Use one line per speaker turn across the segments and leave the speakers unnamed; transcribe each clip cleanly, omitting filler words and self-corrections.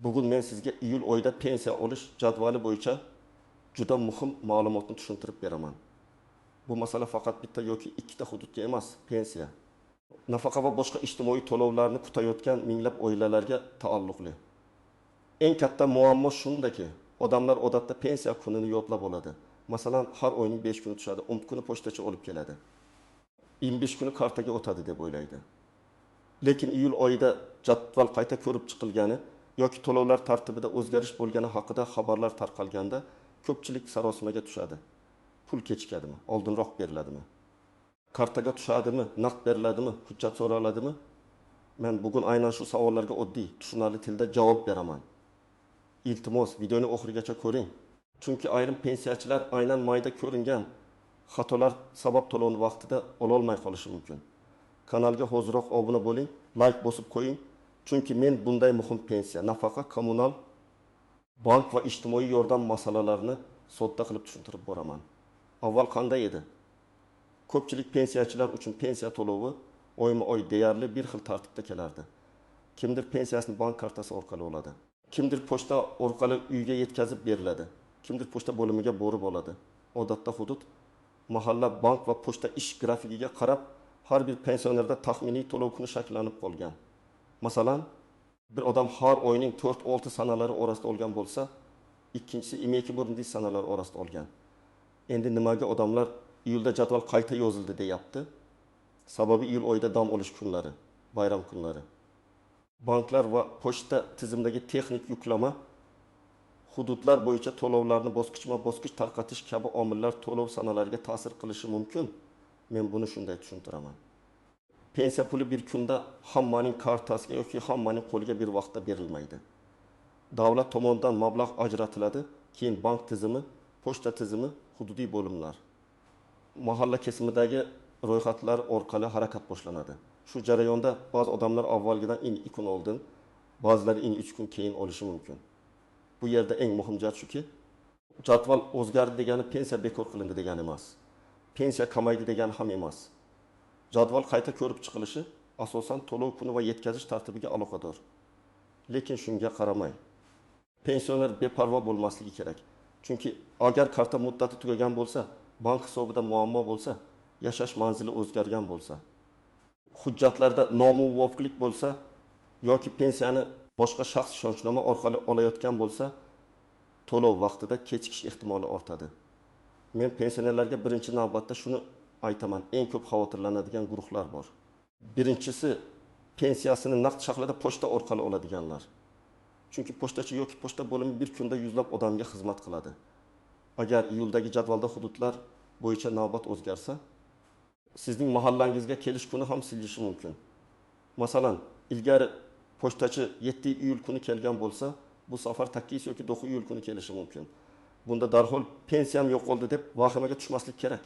Bugun men sizga iyul oyida pensiya olish jadvali bo'yicha juda muhim ma'lumotni tushuntirib beraman. Bu masala faqat bitta yoki ikkita hududga emas, pensiya, nafaqa va boshqa ijtimoiy to'lovlarni kutayotgan minglab oilalarga taalluqli. Eng katta muammo shundaki, odamlar odatda pensiya kunini yodlab oladi. Masalan, har oyning 5 kuni tushadi, 10 kuni pochtachi olib keladi. 25 kuni kartaga o'tadi deb o'ylaydi. Lekin iyul oyida jadval qayta ko'rib chiqilgani yoki to'lovlar tartibida o'zgarish bo'lgani haqida xabarlar tarqalganda ko'pchilik sarosimaga tushadi. Pul kechikadimi, oldinroq beriladimi? Kartaga tushadimi, naqd beriladimi, hujjat so'raladimi? Men bugun aynan shu savollarga oddiy, tushunarli tilda javob beraman. Iltimos, videoni oxirigacha ko'ring. Chunki ayrim pensiyachilar aynan mayda ko'ringan xatolar sabab to'lovni vaqtida ololmay qolishi mumkin. Kanalga hoziroq obuna bo'ling, like bosib qo'ying. Chunki men bunday muhim pensiya, nafaqa, kommunal, bank va ijtimoiy yordam masalalarini sodda qilib tushuntirib boraman. Avval qanday edi? Ko'pchilik pensiyachilar uchun pensiya to'lovi oyma-oy deyarli bir xil tartibda kelardi. Kimdir pensiyasini bank kartasi orqali oladi. Kimdir pochta orqali uyga yetkazib beriladi. Kimdir pochta bo'limiga borib oladi. Odatda hudud, mahalla, bank va pochta ish grafigiga qarab har bir pensionerda taxminiy to'lov kuni shakllanib qolgan. Masalan, bir odam har oyning 4-6 sanalari orasida olgan bo'lsa, ikkinchisi 22-1 sanalar orasida olgan. Endi nimaga odamlar iyulda jadval qayta yozildi deyapti? Sababi iyul oyida dam olish kunlari, bayram kunlari. Banklar va pochta tizimidagi texnik yuklama, hududlar bo'yicha to'lovlarni bosqichma-bosqich tarqatish kabi omillar to'lov sanalariga ta'sir qilishi mumkin. Men buni shunday tushuntiraman. Pensiya puli bir kunda hammaning kartasiga yoki hammaning qo'liga bir vaqtda berilmaydi. Davlat tomonidan mablag' ajratiladi, keyin bank tizimi, pochta tizimi, hududiy bo'limlar, mahalla kesimidagi ro'yxatlar orqali harakat boshlanadi. Shu jarayonda ba'zi odamlar avvalgidan 2 kun oldin, ba'zilari 3 kun keyin olishi mumkin. Bu yerda eng muhim jihat shuki, jadval o'zgardi degani pensiya bekor qilindi degani emas. Pensiya kamaydi degani ham emas. Jadval qayta ko'rib chiqilishi asosan to'lov kuni va yetkazish tartibiga aloqador. Lekin shunga qaramay, pensioner beparvo bo'lmasligi kerak. Chunki agar karta muddati tugagan bo'lsa, bank hisobida muammo bo'lsa, yashash manzili o'zgargan bo'lsa, hujjatlarda nomuvofiqlik bo'lsa yoki pensiyani boshqa shaxs ishonchnoma orqali olayotgan bo'lsa, to'lov vaqtida kechikish ehtimoli ortadi. Men pensionerlarga birinchi navbatda shuni aytaman, eng ko'p xavotirlanadigan guruhlar bor. Birinchisi pensiyasini naqd shaklida pochta orqali oladiganlar. Chunki pochtachi yoki pochta bo'limi bir kunda yuzlab odamga xizmat qiladi. Agar iyuldagi jadvalda hududlar bo'yicha navbat o'zgarsa, sizning mahallangizga kelish kuni ham silinishi mumkin. Masalan, ilgari pochtachi 7 iyul kuni kelgan bo'lsa, bu safar 8 yoki 9 iyul kuni kelishi mumkin. Bunda darhol pensiyam yo'qoldi deb vahimaga tushmaslik kerak.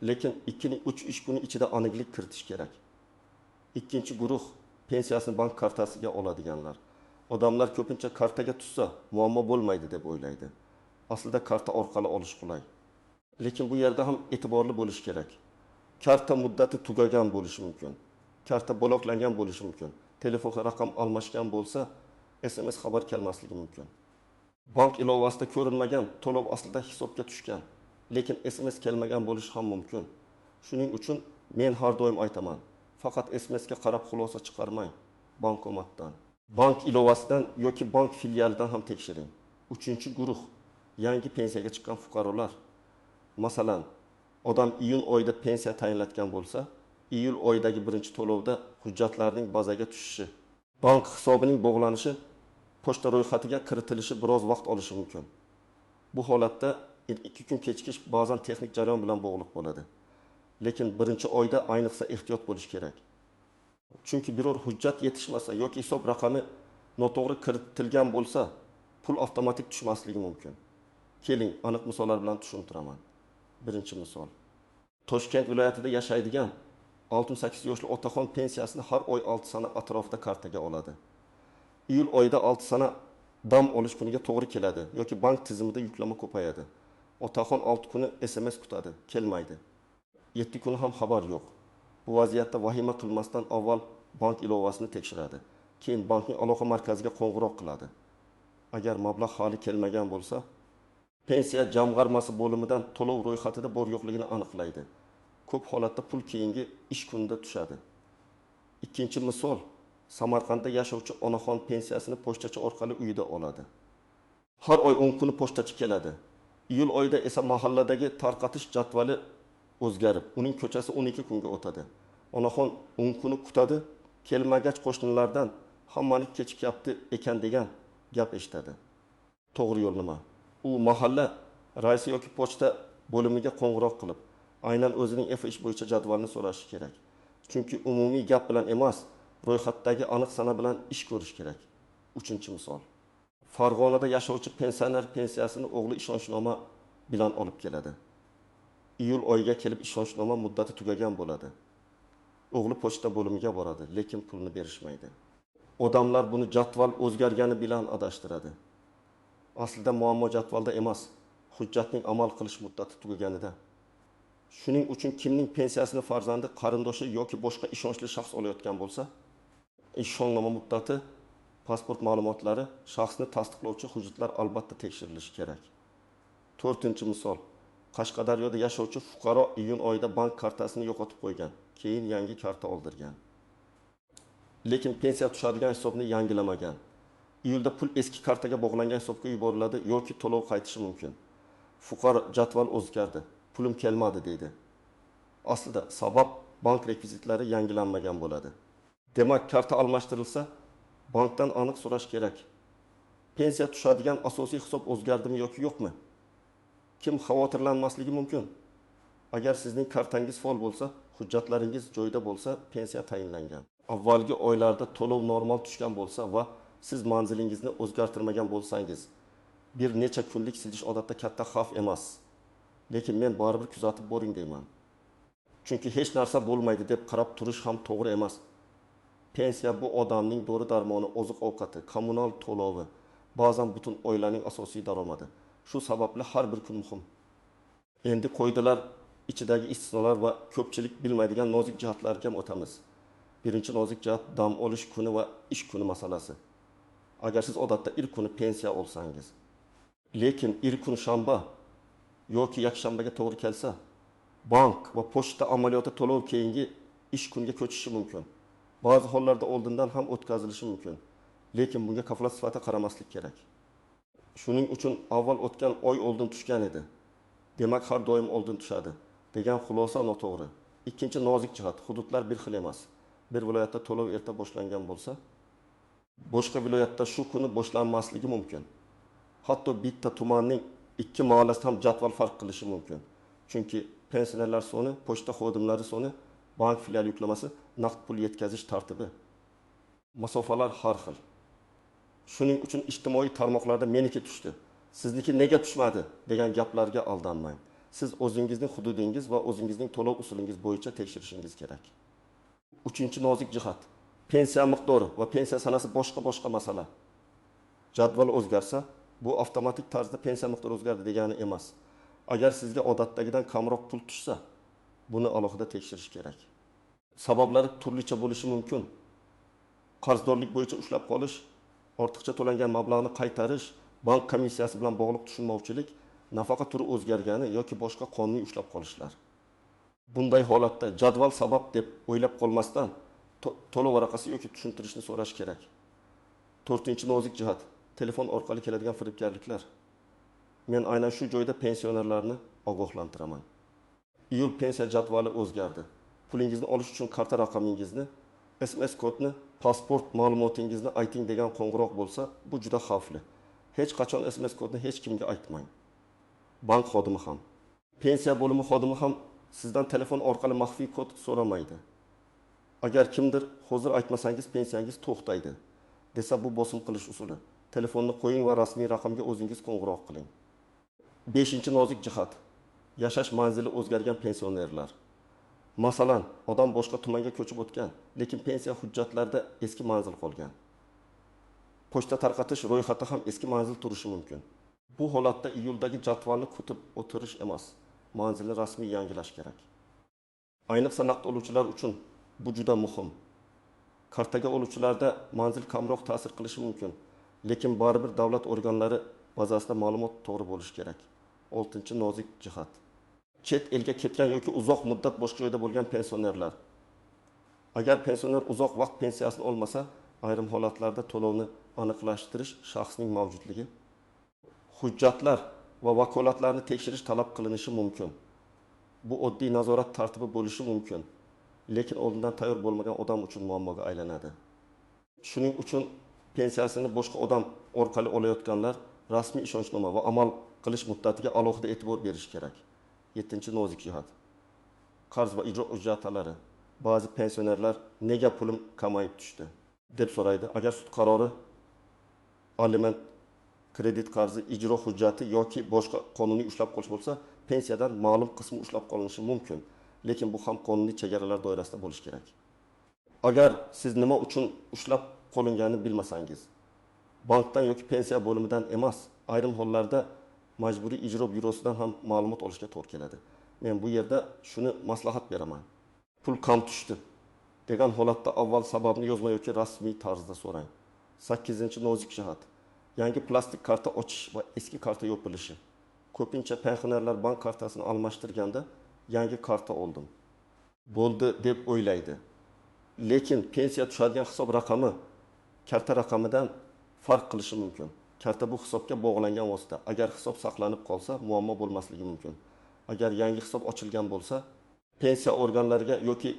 Lekin 2-3 ish kuni ichida aniqlik kiritish kerak. Ikkinchi guruh pensiyasini bank kartasiga oladiganlar. Odamlar ko'pincha kartaga tushsa muammo bo'lmaydi deb o'ylaydi. Aslida karta orqali olish qulay. Lekin bu yerda ham e'tiborli bo'lish kerak. Karta muddati tugagan bo'lishi mumkin. Karta bloklangan bo'lishi mumkin. Telefon raqam almashgan bo'lsa, SMS xabar kelmasligi mumkin. Bank ilovasida ko'rinmagan to'lov aslida hisobga tushgan, lekin SMS kelmagan bo'lishi ham mumkin. Shuning uchun men har doim aytaman, faqat SMS ga qarab xulosa chiqarmang bankomatdan. Bank ilovasidan yoki bank filialidan ham tekshiring. Uchinchi guruh yangi pensiyaga chiqqan fuqarolar. Masalan, odam iyun oyida pensiya tayinlatgan bo'lsa, iyul oyidagi birinchi to'lovda hujjatlarning bazaga tushishi, bank hisobining bog'lanishi, pochta ro'yxatiga kiritilishi biroz vaqt olishi mumkin. Bu holatda 2 kun kechikish ba'zan texnik jarayon bilan bog'liq bo'ladi. Lekin birinchi oyda ayniqsa ehtiyot bo'lish kerak. Chunki biror hujjat yetishmasa yoki hisob raqami noto'g'ri kiritilgan bo'lsa, pul avtomatik tushmasligi mumkin. Keling, aniq misollar bilan tushuntiraman. Birinchi misol. Toshkent viloyatida yashaydigan 68 yoshli otaxon pensiyasini har oy 6 sana atrofida kartaga oladi. Iyul oyida 6 sana dam olish kuniga to'g'ri keladi yoki bank tizimida yuklama ko'payadi. Otaxon 6 kuni SMS kutadi, kelmaydi. 7 kuni ham xabar yo'q. Bu vaziyatda vahima qilmasdan avval bank ilovasini tekshiradi. Keyin bankning aloqa markaziga qo'ng'iroq qiladi. Agar mablag' hali kelmagan bo'lsa, pensiya jamg'armasi bo'limidan to'lov ro'yxatida bor yo'qligini aniqlaydi. Ko'p holatda pul keyingi ish kunida tushadi. Ikkinchi misol, Samarqandda yashovchi onaxon pensiyasini pochtachi orqali uyida oladi. Har oy 10 kuni pochtachi keladi. Iyul oyida esa mahalladagi tarqatish jadvali o'zgarib, uning ko'chasi 12 kunga o'tadi. Onaxon 10 kuni kutadi, kelmagach qo'shnilardan hammaniki kechikyapti ekan degan gap eshitadi. To'g'ri yo'l nima? U mahalla raisi yoki pochta bo'limiga qo'ng'iroq qilib, aynan o'zining F ish bo'yicha jadvalni so'rashi kerak. Chunki umumiy gap bilan emas, ro'yxatdagi aniq sana bilan ish ko'rish kerak. Uchinchi misol. Farg'onada yashovchi pensioner pensiyasini o'g'li ishonchnoma bilan olib keladi. Iyul oyiga kelib ishonchnoma muddati tugagan bo'ladi. O'g'li pochta bo'limiga boradi, lekin pulni berishmaydi. Odamlar buni jadval o'zgargani bilan adashtiradi. Aslida muammo jadvalda emas, hujjatning amal qilish muddati tugaganida. Shuning uchun kimning pensiyasini farzandi, qarindoshi yoki boshqa ishonchli shaxs olayotgan bo'lsa, ishonchnoma muddati, pasport ma'lumotlari, shaxsni tasdiqlovchi hujjatlar albatta tekshirilishi kerak. To'rtinchi misol. Qashqadaryoda yashovchi fuqaro iyun oyida bank kartasini yo'qotib qo'ygan, keyin yangi karta oldirgan. Lekin pensiya tushadigan hisobni yangilamagan. Iyulda pul eski kartaga bog'langan hisobga yuboriladi yoki to'lov qaytishi mumkin. Fuqaro jadval o'zgardi, pulim kelmadi deydi. Aslida sabab bank rekvizitlari yangilanmagan bo'ladi. Demak, karta almashtirilsa, bankdan aniq so'rash kerak. Pensiya tushadigan asosiy hisob o'zgardimi yoki yo'qmi? Kim xavotirlanmasligi mumkin? Agar sizning kartangiz faol bo'lsa, hujjatlaringiz joyida bo'lsa, pensiya tayinlangan. Avvalgi oylarda to'lov normal tushgan bo'lsa va siz manzilingizni o'zgartirmagan bo'lsangiz, bir necha kunlik siljish odatda katta xavf emas. Lekin men baribir kuzatib boring deyman. Chunki hech narsa bo'lmaydi deb qarab turish ham to'g'ri emas. Pensiya bu odamning dori-darmoni, oziq-ovqati, kommunal to'lovi, ba'zan butun oilaning asosiy daromadi. Shu sababli har bir kun muhim. Endi qoidalar ichidagi istisnolar va ko'pchilik bilmaydigan nozik jihatlarga ham o'tamiz. Birinchi nozik jihat dam olish kuni va ish kuni masalasi. Agar siz odatda ir kuni pensiya olsangiz, lekin ir kun shanba yoki yakshanbaga to'g'ri kelsa, bank va pochta amaliyoti to'lov keyingi ish kunga ko'chishi mumkin. Ba'zi hollarda oldindan ham o'tkazilishi mumkin. Lekin bunga kafolat sifatida qaramaslik kerak. Shuning uchun avval o'tgan oy oldin tushgan edi, demak har doim oldin tushadi degan xulosa noto'g'ri. Ikkinchi nozik jihat, hududlar bir xil emas. Bir viloyatda to'lov erta boshlangan bo'lsa, boshqa viloyatda shu kuni boshlanmasligi mumkin. Hatto bitta tumanning ikki mahallasida ham jadval farq qilishi mumkin. Chunki pensionerlar soni, pochta xodimlari soni, bank filiali yuklamasi, naqd pul yetkazish tartibi, masofalar har xil. Shuning uchun ijtimoiy tarmoqlarda meniki tushdi, sizniki nega tushmadi degan gaplarga aldanmang. Siz o'zingizning hududingiz va o'zingizning to'lov usulingiz bo'yicha tekshirishingiz kerak. Uchinchi nozik jihat, pensiya miqdori va pensiya sanasi boshqa masala. Jadval o'zgarsa, bu avtomatik tarzda pensiya miqdori o'zgardi degani emas. Agar sizga odatdagidan kamroq pul tushsa, buni alohida tekshirish kerak. Sabablari turlicha bo'lishi mumkin. Qarzdorlik bo'yicha ushlab qolish, ortiqcha to'langan mablag'ni qaytarish, bank komissiyasi bilan bog'liq tushunmovchilik, nafaqa turi o'zgargani yoki boshqa qonuniy ushlab qolishlar. Bunday holatda jadval sabab deb o'ylab qolmasdan to'lov varaqasi yoki tushuntirishni so'rash kerak. To'rtinchi nozik jihat, telefon orqali keladigan firibgarliklar. Men aynan shu joyda pensionerlarni ogohlantiraman. Iyul pensiya jadvali o'zgardi. Pulingizni olish uchun karta raqamingizni, SMS kodni, pasport ma'lumotingizni ayting degan qo'ng'iroq bo'lsa, bu juda xavfli. Hech qachon SMS kodni hech kimga aytmang. Bank xodimi ham, pensiya bo'limi xodimi ham sizdan telefon orqali maxfiy kod so'ramaydi. Agar kimdir hozir aytmasangiz pensiyangiz to'xtaydi desa, bu bosim qilish usuli. Telefonni qo'ying va rasmiy raqamga o'zingiz qo'ng'iroq qiling. Beshinchi nozik jihat, yashash manzili o'zgargan pensionerlar. Masalan, odam boshqa tumanga ko'chib o'tgan, lekin pensiya hujjatlarida eski manzil qolgan. Pochta tarqatish ro'yxati ham eski manzil turishi mumkin. Bu holatda iyuldagi jadvalni kutib o'tirish emas, manzilni rasmiy yangilash kerak. Ayniqsa naqd oluvchilar uchun bu juda muhim. Kartaga oluvchilarda manzil kamroq ta'sir qilishi mumkin, lekin baribir davlat organlari bazasida ma'lumot to'g'ri bo'lishi kerak. Oltinchi nozik jihat. Chet elga ketgan yoki uzoq muddat boshqa joyda bo'lgan pensionerlar. Agar pensioner uzoq vaqt pensiyasini olmasa, ayrim holatlarda to'lovni aniqlashtirish shaxsning mavjudligi, hujjatlar va vakolatlarni tekshirish talab qilinishi mumkin. Bu oddiy nazorat tartibi bo'lishi mumkin, lekin oldindan tayyor bo'lmagan odam uchun muammoga aylanadi. Shuning uchun pensiyasini boshqa odam orqali olayotganlar rasmiy ishonchnoma va amal qilish muddatiga alohida e'tibor berish kerak. Yettinchi nozik jihat. Qarz va ijro hujjatlari. Ba'zi pensionerlar nega pulim kamayib tushdi deb so'raydi. Agar sud qarori, aliment, kredit qarzi, ijro hujjati yoki boshqa qonuniy ushlab qolish bo'lsa, pensiyadan ma'lum qismi ushlab qolinishi mumkin. Lekin bu ham qonuniy chegaralar doirasida bo'lishi kerak. Agar siz nima uchun ushlab qolinganini bilmasangiz, bankdan yoki pensiya bo'limidan emas, ayrim hollarda majburiy ijro byurosidan ham ma'lumot olishga to'g'ri keladi. Men bu yerda shuni maslahat beraman. Pul kam tushdi degan holatda avval sababni yozma yoki rasmiy tarzda so'rang. 8. Nozik jihat. Yangi plastik karta ochish va eski karta yopilishi. Ko'pincha pensionerlar bank kartasini almashtirganda yangi karta oldim, bo'ldi deb o'ylaydi. Lekin pensiya tushadigan hisob raqami karta raqamidan farq qilishi mumkin. Karta bu hisobga bog'langan vosita. Agar hisob saqlanib qolsa, muammo bo'lmasligi mumkin. Agar yangi hisob ochilgan bo'lsa, pensiya organlariga yoki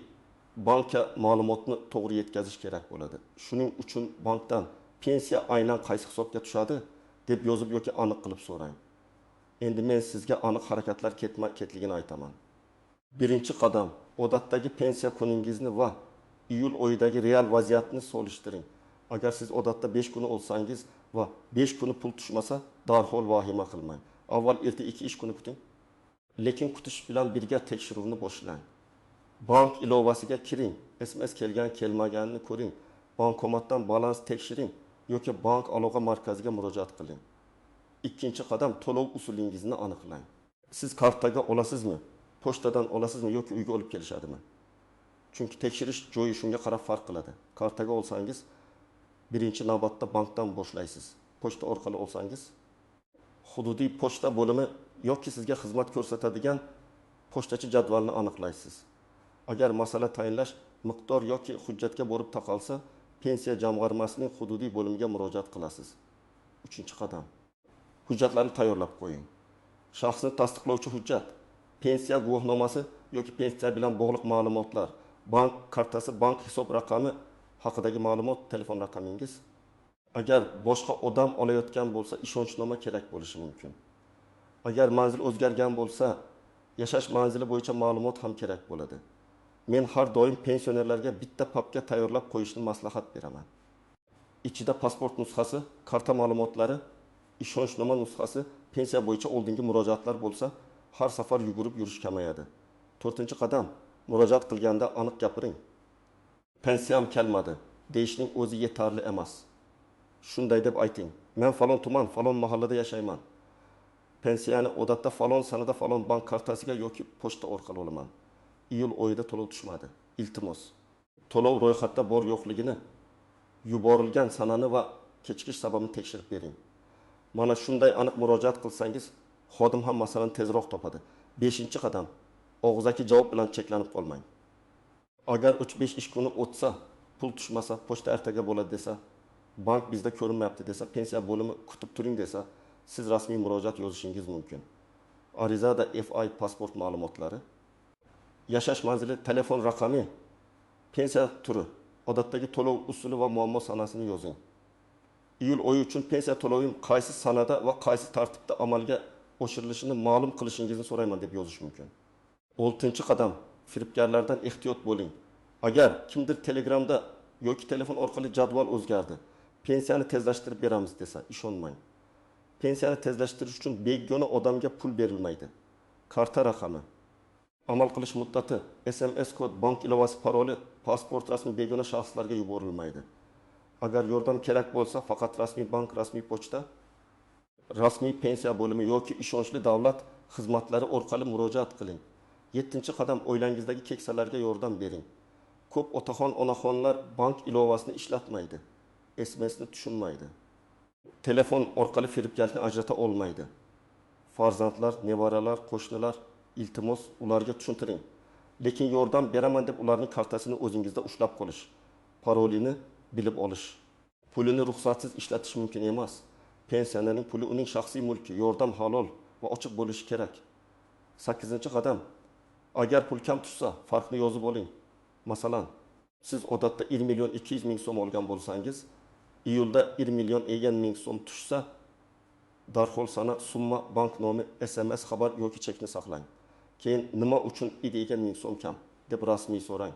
bankka ma'lumotni to'g'ri yetkazish kerak bo'ladi. Shuning uchun bankdan pensiya aynan qaysi hisobga tushadi deb yozib yoki aniq qilib so'rang. Endi men sizga aniq harakatlar ketma-ketligini aytaman. Birinchi qadam, odatdagi pensiya kuningizni va iyul oyidagi real vaziyatni solishtiring. Agar siz odatda 5 kuni olsangiz va 5 kuni pul tushmasa, darhol vahima qilmang. Avval erta 2 ish kuni kuting. Lekin kutish bilan birga tekshiruvni boshlang. Bank ilovasiga kiring, SMS kelgan kelmaganini ko'ring, bankomatdan balans tekshiring yoki bank aloqa markaziga murojaat qiling. Ikkinchi qadam, to'lov usulingizni aniqlang. Siz kartaga olasizmi, pochtadan olasizmi yoki uyga olib kelishadimi? Chunki tekshirish joyi shunga qarab farq qiladi. Kartaga olsangiz, birinchi navbatda bankdan boshlaysiz. Pochta orqali olsangiz, hududiy pochta bo'limi yoki sizga xizmat ko'rsatadigan pochtachi jadvalini aniqlaysiz. Agar masala tayinlash miqdor yoki hujjatga borib taqalsa, pensiya jamg'armasining hududiy bo'limiga murojaat qilasiz. Uchinchi qadam. Hujjatlarni tayyorlab qo'ying. Shaxsni tasdiqlovchi hujjat, pensiya guvohnomasi yoki pensiya bilan bog'liq ma'lumotlar, bank kartasi, bank hisob raqami haqidagi ma'lumot, telefon raqamingiz. Agar boshqa odam olayotgan bo'lsa, ishonchnoma kerak bo'lishi mumkin. Agar manzil o'zgargan bo'lsa, yashash manzili bo'yicha ma'lumot ham kerak bo'ladi. Men har doim pensionerlarga bitta papka tayyorlab qo'yishni maslahat beraman. Ichida pasport nusxasi, karta ma'lumotlari, ishonchnoma nusxasi, pensiya bo'yicha oldingi murojaatlar bo'lsa, har safar yugurib yurish kamayadi. To'rtinchi qadam, murojaat qilganda aniq gapiring. Pensiyam kelmadi deyishning o'zi yetarli emas. Shunday deb ayting: men falon tuman, falon mahallada yashayman. Pensiyani odatda falon sanada falon bank kartasiga yoki pochta orqali olaman. Iyul oyida to'lov tushmadi. Iltimos, to'lov ro'yxatda bor yo'qligini, yuborilgan sanani va kechikish sababini tekshirib bering. Mana shunday aniq murojaat qilsangiz, xodim ham masalani tezroq topadi. 5-qadam, og'zaki javob bilan cheklanib qolmang. Agar 3-5 ish kuni o'tsa, pul tushmasa, pochta ertaga bo'ladi desa, bank bizda ko'rinmayapti desa, pensiya bo'limi kutib turing desa, siz rasmiy murojaat yozishingiz mumkin. Arizada FI pasport ma'lumotlari, yashash manzili, telefon raqami, pensiya turi, odatdagi to'lov usuli va muammo sanasini yozing. Iyul oyi uchun pensiya to'lovim qaysi sanada va qaysi tartibda amalga oshirilishini ma'lum qilishingizni so'rayman deb yozish mumkin. 6-qadam, firibgarlardan ehtiyot bo'ling. Agar kimdir Telegramda yoki telefon orqali jadval o'zgardi, pensiyani tezlashtirib beramiz desa, ishonmang. Pensiyani tezlashtirish uchun begona odamga pul berilmaydi. Karta raqami, amal qilish muddati, SMS kod, bank ilovasi paroli, pasport rasmi begona shaxslarga yuborilmaydi. Agar yordam kerak bo'lsa, faqat rasmiy bank, rasmiy pochta, rasmiy pensiya bo'limi yoki ishonchli davlat xizmatlari orqali murojaat qiling. 7-qadam, oilangizdagi keksalarga yordam bering. Ko'p otaxon, onaxonlar bank ilovasini ishlatmaydi, SMSni tushunmaydi. Telefon orqali firibgarlikni ajrata olmaydi. Farzandlar, nevaralar, qo'shnilar, iltimos, ularga tushuntiring. Lekin yordam beraman deb ularning kartasini o'zingizda ushlab qolish, parolini bilib olish, pulini ruxsatsiz ishlatish mumkin emas. Pensionerning puli uning shaxsiy mulki, yordam halol va ochiq bo'lishi kerak. 8 qadam. Agar pul kam tushsa, farqni yozib oling. Masalan, siz odatda 1 million 200 ming so'm olgan bo'lsangiz, iyulda 1 million 50 ming so'm tushsa, darhol sana, summa, bank nomi, SMS xabar yoki chekni saqlang. Keyin nima uchun 50 ming so'm kam deb rasmiy so'rang.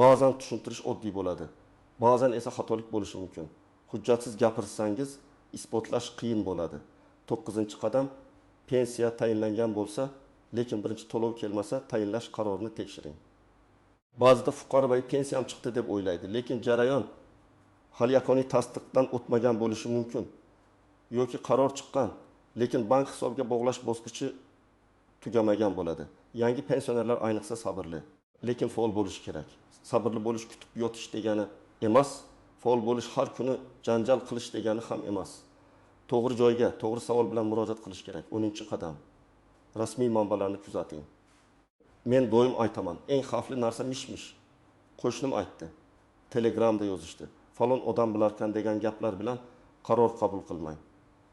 Ba'zan tushuntirish oddiy bo'ladi. Ba'zan esa xatolik bo'lishi mumkin. Hujjatsiz gapirsangiz, isbotlash qiyin bo'ladi. 9 qadam. Pensiya tayinlangan bo'lsa, lekin birinchi to'lov kelmasa, tayinlash qarorini tekshiring. Ba'zida fuqaro "Voy, pensiyam chiqdi" deb o'ylaydi, lekin jarayon hali yakuniy tasdiqdan o'tmagan bo'lishi mumkin yoki qaror chiqqan, lekin bank hisobiga bog'lash bosqichi tugamagan bo'ladi. Yangi pensionerlar ayniqsa sabrli, lekin faol bo'lishi kerak. Sabrli bo'lish kutib yotish degani emas, faol bo'lish har kuni janjal qilish degani ham emas. To'g'ri joyga to'g'ri savol bilan murojaat qilish kerak. 10 qadam. Rasmiy manbalarni kuzating. Men doim aytaman, eng xavfli narsa mish mish "Qo'shnim aytdi", "Telegramda yozishdi", "Falon odam bilarkan" degan gaplar bilan qaror qabul qilmang.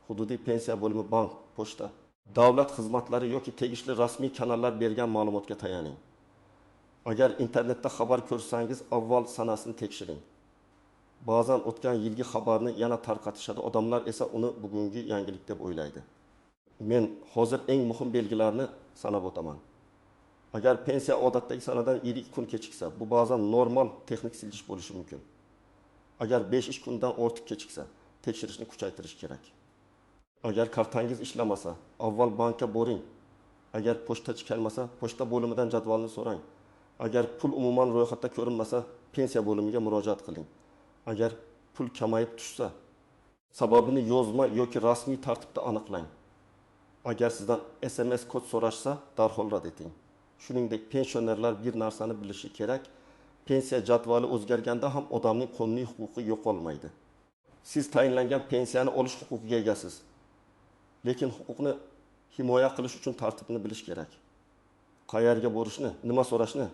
Hududiy pensiya bo'limi, bank, pochta, davlat xizmatlari yoki tegishli rasmiy kanallar bergan ma'lumotga tayaning. Agar internetda xabar ko'rsangiz, avval sanasini tekshiring. Ba'zan o'tgan yilgi xabarni yana tarqatishadi, odamlar esa uni bugungi yangilik deb o'ylaydi. Men hozir eng muhim belgilarni sanab o'taman. Agar pensiya odatdagi sanadan 7 kun kechiksa, bu ba'zan normal texnik siljish bo'lishi mumkin. Agar 5 ish kundan ortiq kechiksa, tekshirishni kuchaytirish kerak. Agar kartangiz ishlamasa, avval bankka boring. Agar pochtachi kelmasa, pochta bo'limidan jadvalni so'rang. Agar pul umuman ro'yxatda ko'rinmasa, pensiya bo'limiga murojaat qiling. Agar pul kamayib tushsa, sababini yozma yoki rasmiy tartibda aniqlang. Agar sizdan SMS kod so'rashsa, darhol rad eting. Shuningdek, pensionerlar bir narsani bilishi kerak: pensiya jadvali o'zgarganda ham odamning qonuniy huquqi yo'qolmaydi. Siz tayinlangan pensiyani olish huquqiga egasiz, lekin huquqni himoya qilish uchun tartibni bilish kerak. Qayerga borishni, nima so'rashni,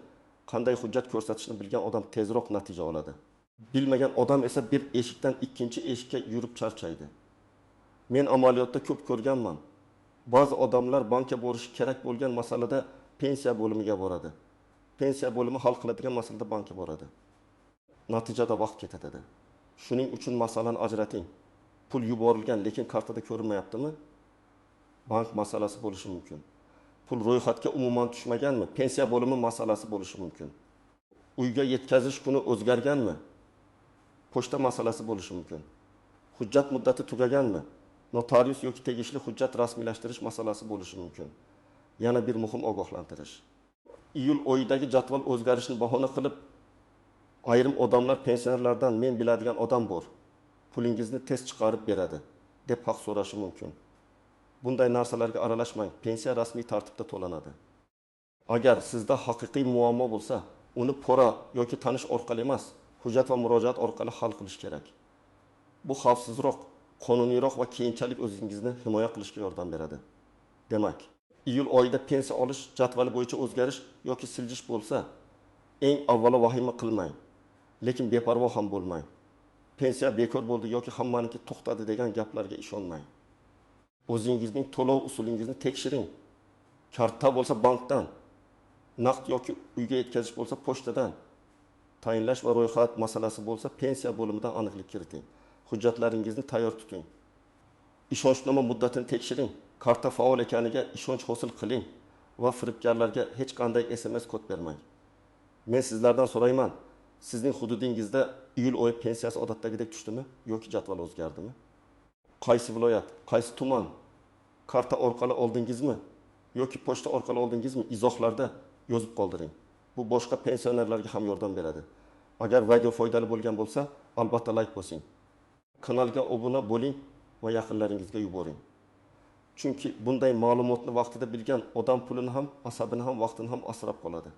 qanday hujjat ko'rsatishni bilgan odam tezroq natija oladi. Bilmagan odam esa bir eshikdan ikkinchi eshikka yurib charchaydi. Men amaliyotda ko'p ko'rganman, ba'zi odamlar bankka borishi kerak bo'lgan masalada pensiya bo'limiga boradi, pensiya bo'limi hal qiladigan masalada bankka boradi. Natijada vaqt ketadi. Shuning uchun masalani ajrating. Pul yuborilgan, lekin kartada ko'rinmayaptimi? Bank masalasi bo'lishi mumkin. Pul ro'yxatga umuman tushmaganmi? Pensiya bo'limi masalasi bo'lishi mumkin. Uyga yetkazish kuni o'zgarganmi? Pochta masalasi bo'lishi mumkin. Hujjat muddati tugaganmi? Notarius yoki tegishli hujjat rasmiylashtirish masalasi bo'lishi mumkin. Yana bir muhim ogohlantirish. Iyul oyidagi jadval o'zgarishini bahona qilib, ayrim odamlar pensionerlardan "Men biladigan odam bor, pulingizni tez chiqarib beradi" deb haq so'rashi mumkin. Bunday narsalarga aralashmang. Pensiya rasmiy tartibda to'lanadi. Agar sizda haqiqiy muammo bo'lsa, uni pora yoki tanish orqali emas, hujjat va murojaat orqali hal qilish kerak. Bu xavfsizroq, qonuniyroq va keyinchalik o'zingizni himoya qilishga yordam beradi. Demak, iyul oyida pensiya olish jadvali bo'yicha o'zgarish yoki siljish bo'lsa, eng avvalo vahima qilmang, lekin beparvo ham bo'lmang. Pensiya bekor bo'ldi yoki hammaniki to'xtadi degan gaplarga ishonmang. O'zingizning to'lov usulingizni tekshiring. Karta bo'lsa, bankdan, naqd yoki uyga yetkazish bo'lsa, pochtadan, tayinlash va ro'yxat masalasi bo'lsa, pensiya bo'limidan aniqlik kiriting. Hujjatlaringizni tayyor tuting. Ishonchnoma muddatini tekshiring. Karta faol ekaniga ishonch hosil qiling va firibgarlarga hech qanday SMS kod bermang. Men sizlardan so'rayman: sizning hududingizda iyul oyi pensiyasi odatdagidek tushdimi yoki jadval o'zgardimi? Qaysi viloyat, qaysi tuman? Karta orqali oldingizmi yoki pochta orqali oldingizmi? Izohlarda yozib qoldiring. Bu boshqa pensionerlarga ham yordam beradi. Agar video foydali bo'lgan bo'lsa, albatta layk bosing, kanalga obuna bo'ling va yaqinlaringizga yuboring. Chunki bunday ma'lumotni vaqtida bilgan odam pulini ham, asabini ham, vaqtini ham asrab qoladi.